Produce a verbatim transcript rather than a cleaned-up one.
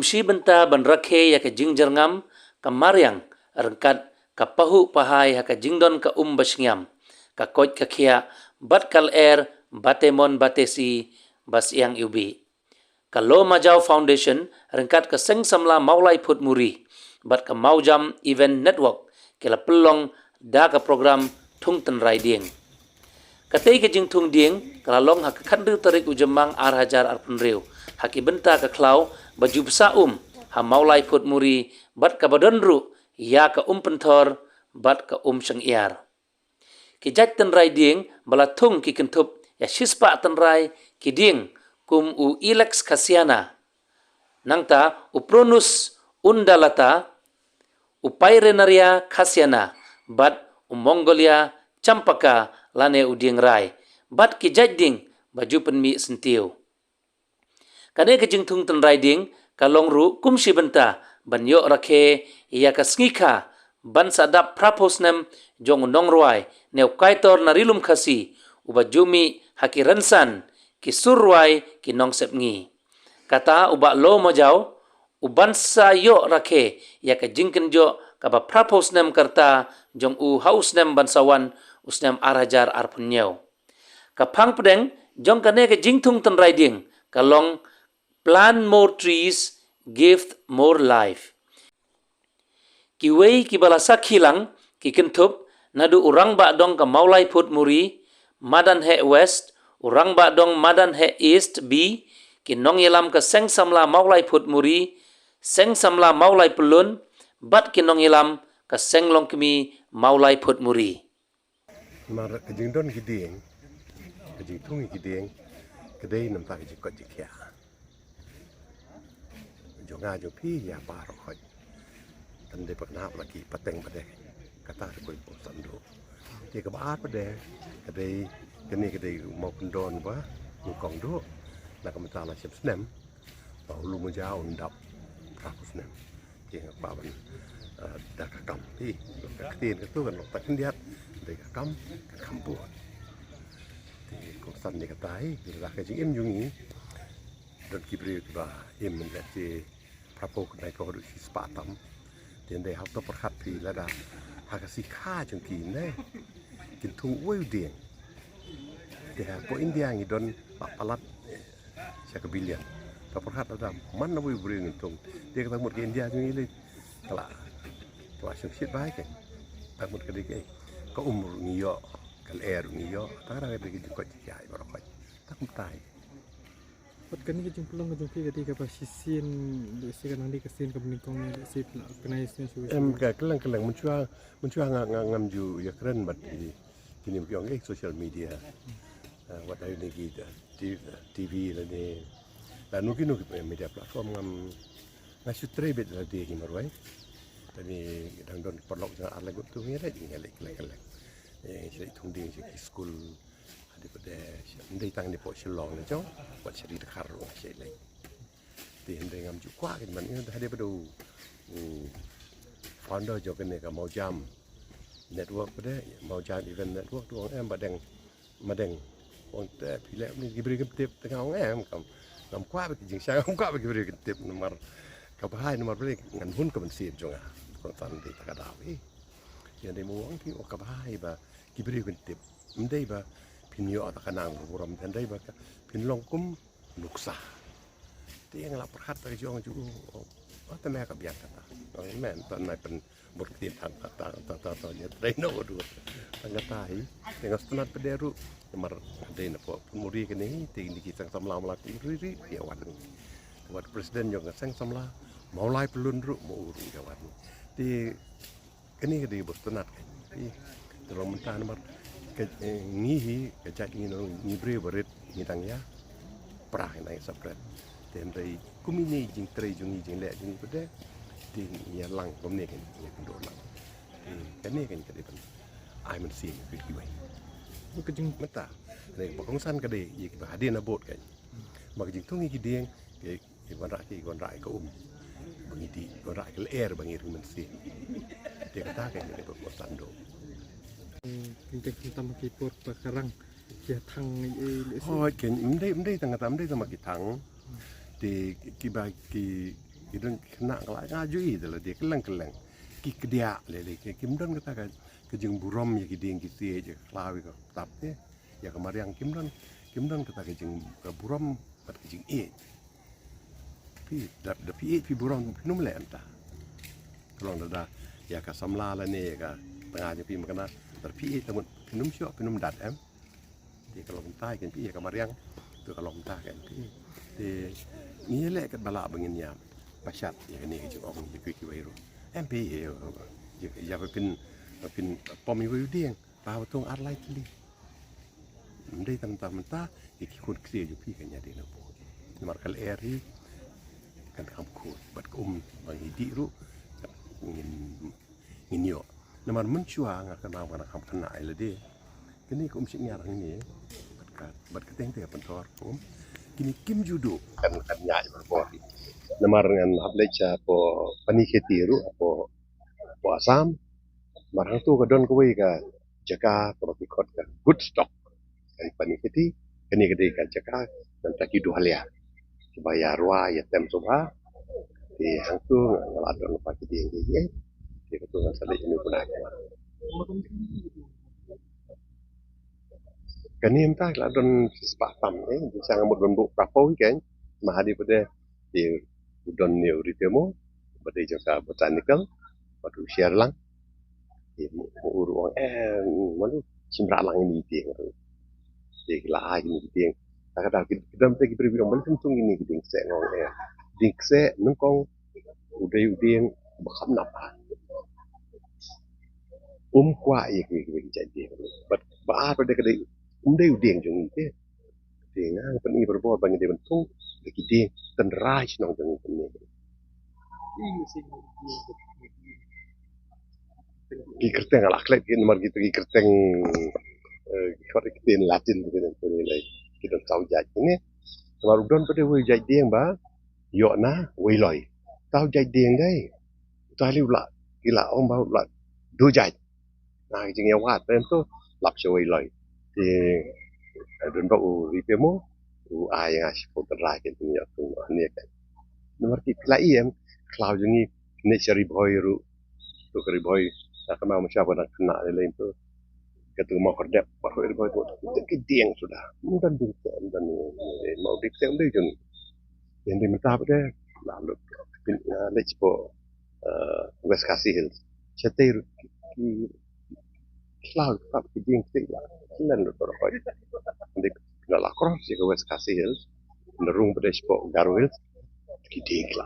Shi bynta ban rakhe ïa ka jingjyrngam ka mariang ryngkat ka pahuh pahai ha ka jingdon ka um ba shngiam, ka koit ka khiah bad ka lyer ba te mon ba te si ba syiang iwbih. Ka Lawmajaw Foundation ryngkat ka Seng Samla Mawlai Phutmuri bad ka Mawjam Event Network ki la pynlong da ka program thung tynrai dieng. Katei ka jingthung dieng ka la long ha ka khathynriew tarik u Jymmang ar hajar arphew hynriew ha ki bynta ka khlaw ba ju bsa um ha Mawlai Phutmuri bad kaba don ruh ïa ka um pynthor bad ka um shyngiar. Ki jait tynrai dieng ba la thung ki kynthup ïa shispah tynrai ki dieng kum u Ilex Khasiana, nangta u Prunus undulata, u Pyrneria khasiana bad u Mongolia champaka lane u dieng rai bad ki jait dieng ba ju pynmih syntiew. Kane ka jingthung tynrai dieng ka long ruh kum shi bynta ban ïoh rakhe ïa ka sngi kha ban sa dap phra phew snem jong u nongrwai ne u kaitor na Ri Lum Khasi uba ju mih ha ki rynsan ki sur rwai ki nongsep ngi. Kata u Bah Lawmajaw u ban sa ïoh rakhe ïa ka jingkynjoh kaba phra phew snem ka rta jong u ha u snem ban sa wan, u snem ar hajar arphew hynñiew. Ka phang pdeng jong kane ka jingthung tynrai dieng ka long Plant More Trees, Give More Life. Kiwei kiba la sakhi lang ki kynthup naduh u Rangbah Dong ka Mawlai Phutmuri, Madan Heh West, u Rangbah Dong Madan Heh East B, ki nongïalam ka Seng Samla Mawlai Phutmuri, Seng Samla Mawlai Pyllun bad ki nongïalam ka Seng Longkmie Mawlai Phutmuri. Namar ka jingdon ki dieng, ka jingthung ki dieng ka dei namar ka jingkoit jingkhiah jong nga jong phi ïa baroh khoit. Tang dei ba kane ba la ki pateng ba dei kata ka kongsan duh. Te kaba ar ba dei ka dei kane ka dei u mawkyndon ba nyngkong duh na ka bynta la shem snem ba u Lawmajaw un dap phra phew snem. Te nga kwah ban, eh, da ka kam. Te ka ktien katu kan long ta khyndiat, dei ka kam, ka kam bun. Te kongsan dei kata hi, lada ka jingim jong ngi don ki briew kiba im lehse phra phew khyndai phew haduh shispah tam. Te dei hap to pyrkhat phi lada ha ka sngi kha jong ki ne kin thung uwei u dieng. Te hapoh India ngi don palat, eh, sha ka billion. Te pyrkhat lada man na uwei u briew ngin thung. Te kata mut ka India jong ngi lei ka la, ka la shong shit bha hi. Te mut ka dei ka, ka um ruh ngi ïoh, ka lyer ruh ngi ïoh. Te ka dei ka jingkoit jingkhiah baroh khoit. Te kumta hi. Bad kane ka jingpynlong ka jong phi ka dei kaba shisien, lehse ka nang dei ka sien kaba nyngkong, lehse phi la organize ne shuh shuh. Em, ka kylleng kylleng, mynshuwa, mynshuwa nga, nga ngam ju ïakren bad ki, kine ki ong eh social media. Ah, wat ha kine ki, ah, T-, TV lane. Lano kino ki media platform ngam, nga shu trei beit lade ki marwei. Tang dang don paralok jong nga ar lai ngut tu ngi leit, ngi leit kylleng kylleng. Eh, ngi leit thung dieng sha ki skul. Hadien ba dei, ym dei tang napoh Shillong ne jong, wat sha Ri Dkhar ruh ngi leit. Te hynrei ngam ju kwah kein ban ïa hadien ba dei u, u founder jong kane ka Mawjam Network ba dei, Mawjam Event Network, te u ong em Bah Deng, Bah Deng. U ong te phi leh kumne ki briew kim tip, te nga ong em, kam, ngam kwah ba ki jingshisha, ngam kwah ba ki briew kin tip namar kaba bha hi namar ba dei ngan hun ka mynsiem jong nga. Kongsan dei ta ka daw hi. Te hynrei ma u ong ki, oh, kaba bha hi ba ki briew kin tip. Ym dei ba phin ïoh ta ka nang burom, hynrei ba ka, phin long kum nuksa. Te nga la pyrkhat ta ka jong ju, oh, oh, te me ka biang kata. Oh, men, ta nai pynbud ktien tang ta, ta, ta, ta, ta, ïa trei noh ka dur. Tang kata hi, te nga sngewtynnat pat de ruh, namar nga dei napoh Phunmuri kane hi, te kine ki seng samla Mawlai Phunmuri ruh ïa wan. Wat president jong ka seng samla Mawlai Pyllun ruh ma u ruh ïa wan. Te kane ka dei ba sngewtynnat ka. Te, te long mynta namar ka, eh, ngi hi ka jait ngi, ngi briew barit ngi dang ïa pra, ngi dang ïa separate. Te hynrei kum ine i jingtrei jong ngi, jingleh jong ngi pat de, te ngi ïa lang kumne, ngi ïa kynduh lang. Te kane ka dei ban ai mynsiem ïa kiwei. Ka jing- mynta ne ba kongsan ka dei ïa kiba hadien na bud ka. Ba ka jingthung ïa ki dieng, ki, ki wanrah ki, ki wanrah ïa ka um. Ba ngi dih, ki wanrah ïa ka lyer ba ngi ring mynsiem. Te kata ka dei ba kongsan duh. Hmm, ki dei khamtam ki por ba ka rang, ki thang, eh, lehse. Hooid, ym dei, ym dei tang kata, ym dei tang ba ki thang. Te kiba ki Ki don ki khynnah ka la nga ju i da lade kylleng kylleng. Ki kdiah lade ki kim don kata ka, ka jingburom ïa ki dieng ki siej, ïa ka khlaw ïa ka tap te. Ïa ka mariang kim don, kim don kata ka jing, ka burom bad ka jingïeit. Phi da, da phi ïeit phi burom phin ym leh mynta. Ka long da, da ïa ka samla lane ïa ka tnga jong phi ma kane, da phi ïeit ta mut phin ym shoh phin ym dat em. Te ka long mynta kan phi ïa ka mariang. Te ka long mynta kan phi. Te ngi leh katba lah ba ngin ïam. Pashat ïa kane ka jingong ïa kiwei kiwei ruh. Em phi ïa, ïa, ïa phin, phin pom ïa uwei u dieng. Ba ba thung ar lai tylli. Ym dei tang tang mynta ïa ki khun ksiew jong phi kan ïa dei na bun. Namar ka lyer hi kan kham khun bad ka um ba ngi dih ruh ngin, ngin ïoh. Namar mynshuwa nga kynmaw ba nga kham khynnah ïa lade. Kane ka um shynñiar hangne bad ka, bad ka teng te ka pynthor ka um. Kine kim ju duh kan, kan ïaid barabor. Namar ngan hap leit sha hapoh Panikheti ruh hapoh, hapoh Assam. Namar hangto ka don kawei ka jaka kaba ki khot ka good stock. Kan Panikheti, kane ka dei ka jaka nangta ki duh halia. Kiba ïa rwai ïa tem shuwa. Te hangto nga la don ba ki dieng ki ïeit. Te kato ngan sa leit ïa une u khynnah. Kane mynta la don spah tam, eh, jingshisha nga mut ban buh phra phew hi kein. Ma hadien pat de, te u don ne u Ritemo, ba dei jong ka botanical, bad u Sher Lang. Te mo, mo u ruh ong, eh, ma u shim rah lang ïa kine ki dieng. Te ki la ai kine ki dieng. Ta ka daw ki, ki don te ki briew ki ong, ma u shim thung ïa kine ki dieng kseh, nga ong, eh. Dieng kseh, nyngkong, u dei u dieng ba kham nap. Um kwah ïa ki, ki, ki jait dieng. Bad ba ar pat de ka dei, um dei u dieng jong ngi te. Te nga, nga pyni barabor ba ngi dei ban thung da ki dieng tynrai shnong jong ngi kumne. Ki kyrteng nga la klet ki namar kita ki kyrteng, eh, ki khot ki ktien Latin ki ktien, ki ktien, ki don saw jait ne. Namar u don pat de uwei u jait dieng ba ïoh na Weiloi. Saw jait dieng dei. Uta hi u la, ki la ong ba u la duh jait. Na ka jingïawad te to lap sha Weiloi. Te, eh, don ba u Ritemo, u ai nga shapoh tynrai ka jingïoh thung hangne ka. Namar ki phi la ïohi em, khlaw jong ngi ne sha Ri Bhoi ruh. To ka Ri Bhoi, na ka Mawshynrut ba dang khynnah lei lei to. Katu Mawkyrdep, baroh Ri Bhoi to. Te ki dieng suda. Ym don dieng te, ym don dieng, eh, ma u dieng te ym dei jong ngi. Ïa dei mynta pat de la lut pyn, eh, leit shapoh, eh, West Khasi Hills. Shatei ruh ki, ki khlaw ki tap ki dieng ki la len lut baroh. Dei la, la cross ïa ka West Khasi Hills. Ynda rung pat de shapoh Garo Hills. Ki dieng ki la.